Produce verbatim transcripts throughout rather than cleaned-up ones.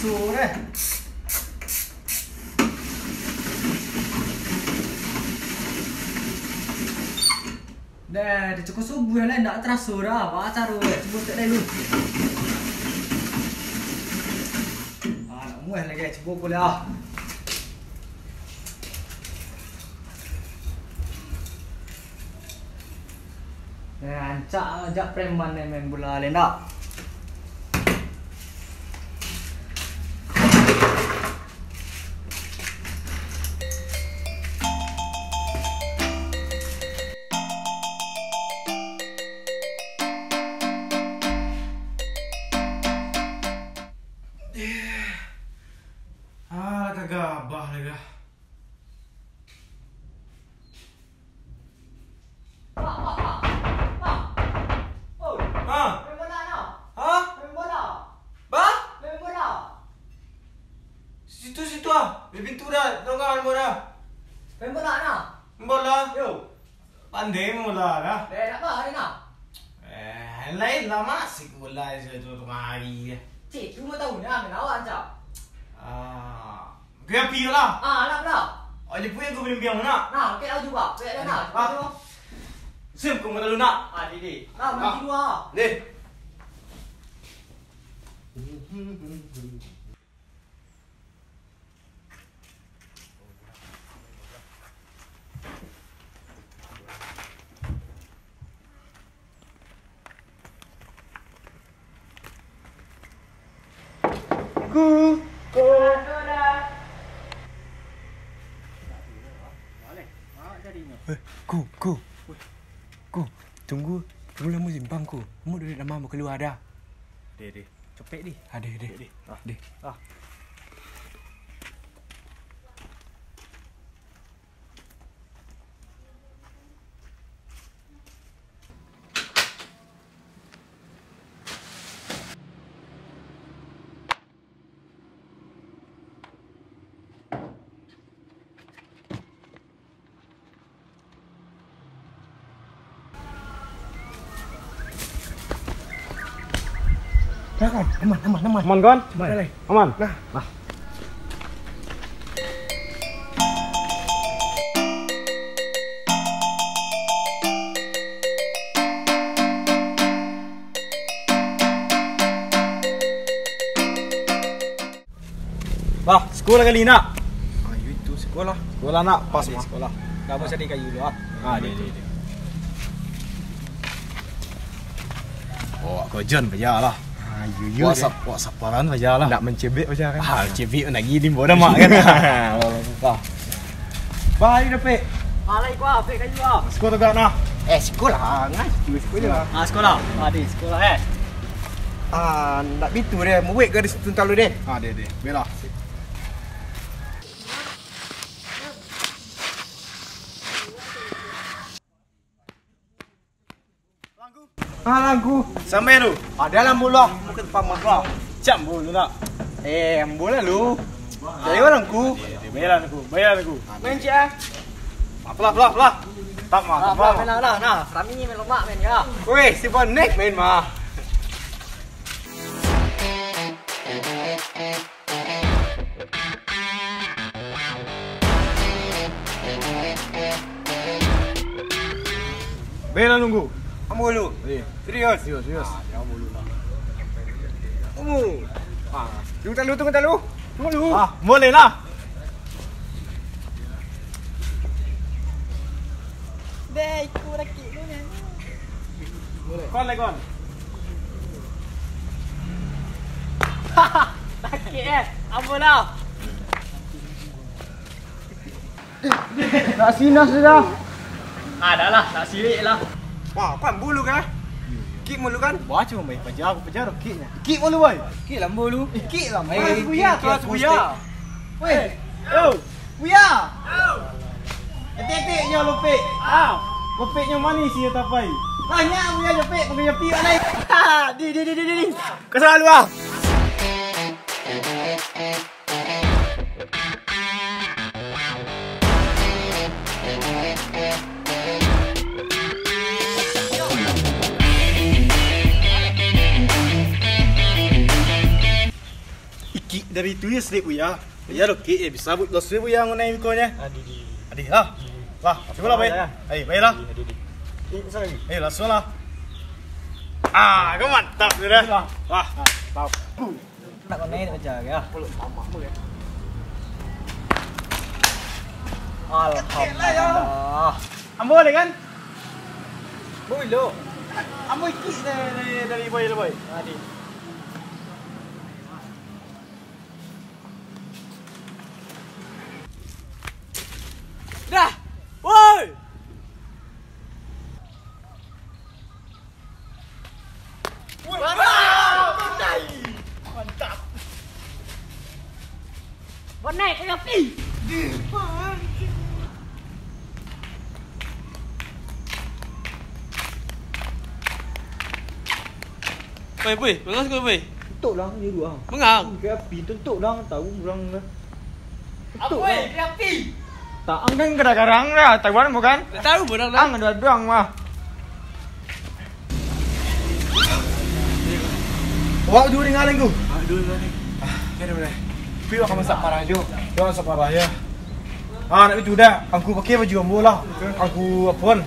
Deh, deh, cukup subuh lah, ndak teraso dah. Apa caro, eh? Cubo cek dulu. Ah, nak muah lagi, cubo kuliah. Eh, rancak ajak preman ni main bola le ndak? Ah, lah kagabah lah kah. Pak, pak, pak, pak. Oi, ha? Main bola nah. Ha? Main bola. Ba? Main bola. Situ, situ ah. Di pintu dah, tonggang bola. Main bola nah. Main bola. Yo. Pandai main bola dah. Eh, nak apa hari nah? Eh, lain lah masih bola situ tengah hari. Cik, cuma tahu nah, main awak aja. Ah. Kau api lah. Ah, anak pula. Oh, jemput aku bimbing nak. Nah, kek laju, Pak. Kek dah, nah. Ah. Sim, kau malu nak. Ah, dek, dek. Nah, ah, mandi dua. Dek. Ku, ku. Eh, ku, ku. Ku, tunggu. Tunggu lah, musim bang, ku. Kamu dari lama mau keluar dah. Deh, deh. Cepek, deh. Ah, deh, deh. Cepek, deh. Ah. Deh. Ah. Dah, kan? Aman, aman, aman. Aman, kan? Aman. Aman. Nah. Nah. Bah, sekolah kali nak. Ayo itu sekolah. Sekolah nak, pas mah. Sekolah. Kamu cari kayu dulu ah. Ah, itu. Oh, kau John baja lah. Ah, iyo, iyo, WhatsApp, WhatsApp paran baja lah. Nak mencebek baja kan? Ah, cebek lagi di bawah mak kan. Bah, ayo dapik. Alai gua, apik kayu ah. Sekolah tegak nah. Eh, sekolah ngai. Sekolah. Ah, sekolah. Ah, di sekolah eh. Ah, ndak bitu deh. Muwek ke di situ talu deh. Ah, deh, deh. Bela. Ah, langku. Sampai tu. Ada lah mula. Mungkin pamah lah. Cam bulu nak. Eh, ambo lah lu. Dari orang ku. Bayar aku, bayar aku. Main cik ah. Apalah, apalah, apalah. Tak mah, tak mah. Nah, nah, nah, Rami ni main lomak main ya. Weh, si Bonek main mah. Bela nunggu. Ambo dulu. Iya. Serius? Serius, serius. Ah, dia ambo dulu lah. Tunggu. Ah, tunggu talu, tunggu talu. Tunggu dulu. Ah, boleh lah. Deh, ikut laki lu ni. Kon lah, kon. Sakit eh. Ambo lah. Nak sinas sudah. Adalah, nak sirik lah. Wah, kan bulu kan? Kik mulu kan? Wah, cuma main pajar, aku pajar kiknya. Kik mulu, boy. Kik lah bulu. Kik lah. Eh, buya, kik, kik, kik. Weh, yo. Buya! Etek-etek nyo lopek. Ah, lopek nyo manis nyo tapai. Banyak buya lopek, pakai japi wak lai. Di, di, di, di, di, di. Kau salah lu ah. Ikik Dari tu ya sedek Buya. Buya lokek ya bisa buat los Buya ngunai mukonyo. Adi, di. Adi lah. Lah, cuba lah, baik. Lah, ya. Ayo, baiklah. Adi, di. Eh, sorry. Ayo, langsung lah. Ah, kau mantap tu dah. Lah. Wah. Mantap. Nak ngunai nak kerja ya. Alhamdulillah. Ambo boleh kan? Ambo ilo. Ambo ikik dari, dari, dari boy lo, boy. Adi. Dah! Woi! Mantap! Bonai kau api! Woi, Boy, mangang sikok, Boy. Tutup lah, ni dulu ah. Mangang? Kayak api, tutup lah, tahu orang lah. Tutup lah. Kayak api. Tak, ang kan kadang-kadang lah, tahu kan, bukan? Tak tahu, bukan lah. Ang ada-ada ang mah. Awak dulu tinggal, Angku. Awak dulu tinggal. Ah, kira boleh. Pi, awak masak parah jo. Awak masak parah ya. Ah, nak itu dah. Angku pakai baju ambo lah. Angku apon.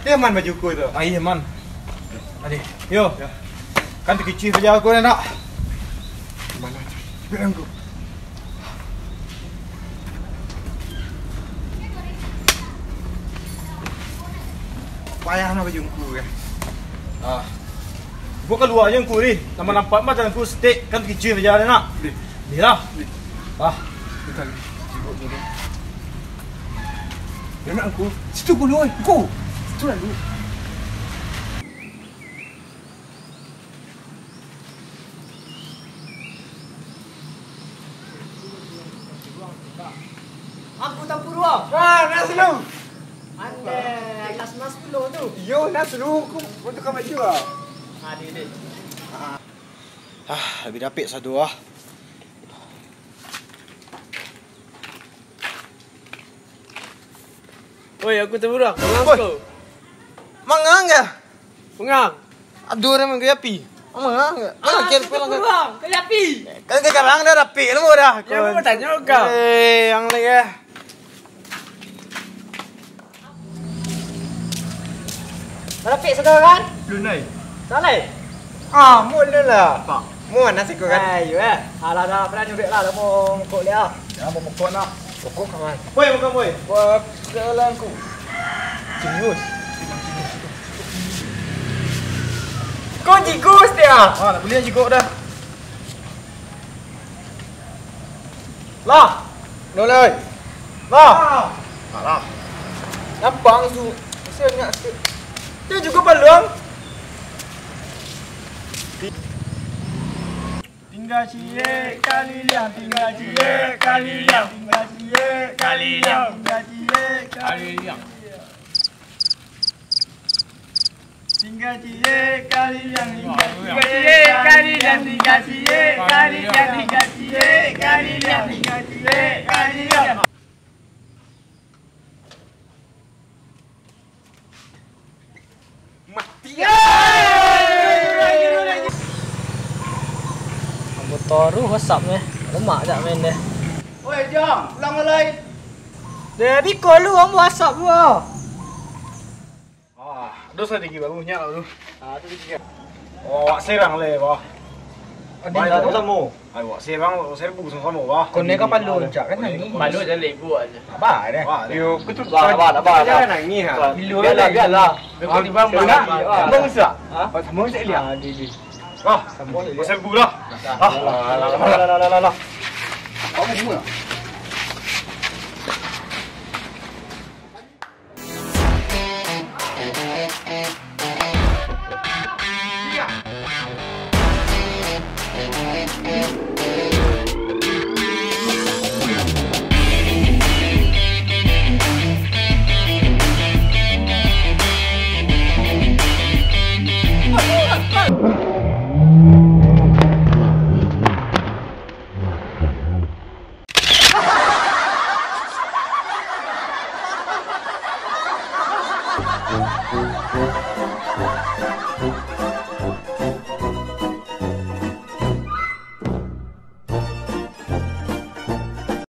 Dia man baju ku itu. Ah, iya, man. Adi. Yo. Yo. Kan takicih saja aku ni, nak. Mana? Bilang aku. Payah nak baju angku, ya. Ah. Gua keluar aja angku ni. Nama nampak mah angku setik kan takicih saja ni, nak. Ni. Ni lah. Ni. Ah. Bukan. Sibuk ni. Dia nak angku. Situ dulu, oi. Angku. Situ lah dulu. Aku tampur uang. Ah, nak selu. Andai, atas mas pulo tu. Yo, nak selu. Aku, aku tukang baju ah. Ah, dia, dia. Ah. Ah, lebih dapik satu ah. Oi, aku tampur uang. Mangang ko. Mangang ya? Mangang. Aduh, dah manggayapi. Mangang. Ah, kira pulang. Pulang. Gayapi. Kan sekarang dah rapik lu dah. Ya, aku bertanya kau. Eh, yang lagi ya. Rapik sudah kan? Belum, Nai. Salah. Ah, mun lah. Pak. Mun nasi kau kan? Ayo eh. Alah dah, pernah nyurik lah, dah mau mukuk dia. Ya, mau mukuk nak. Mukuk kawan. Boy, bukan boy. Buat kelangku. Serius. Kau jigus dia? Ah, nak beli jigus dah. Lah. Nolai. Lah. Alah. Nampak tu. Saya nak sikit. Dia juga paluang. Tinggal ciek kaliliang, tinggal ciek kaliliang, tinggal ciek kaliliang, tinggal ciek kaliliang. Tinggal ciek kaliliang, tinggal ciek kaliliang, tinggal ciek kaliliang, tinggal ciek kaliliang, tinggal ciek kaliliang. Mati. Ambo taruih WhatsApp ni. Lemak jak main deh. Oi, Jang, pulang lai. Deh, biko lu ambo WhatsApp lu. Ah, dosa dikit baru nyak tu. Ah, tu dikit. Oh, awak serang le, bah. Adi, baik, lah, bah. Sama. Ai, awak serang, awak serbu sama-sama, bah. Kau ni kan palu, cak, kan nangis. Palu jan lebu aja. Abah deh. Abah deh. Yo, betul. Abah, abah, abah, abah. Jangan nangis, ha. Bialah, bialah. Kau timbang, abah. Abah besar. Ha? Sama cak lihat. Ah, di, di. Ah, sama cak lihat. Awak serbu lah. Ah. Lah, lah, lah, lah, lah. Kau bunga.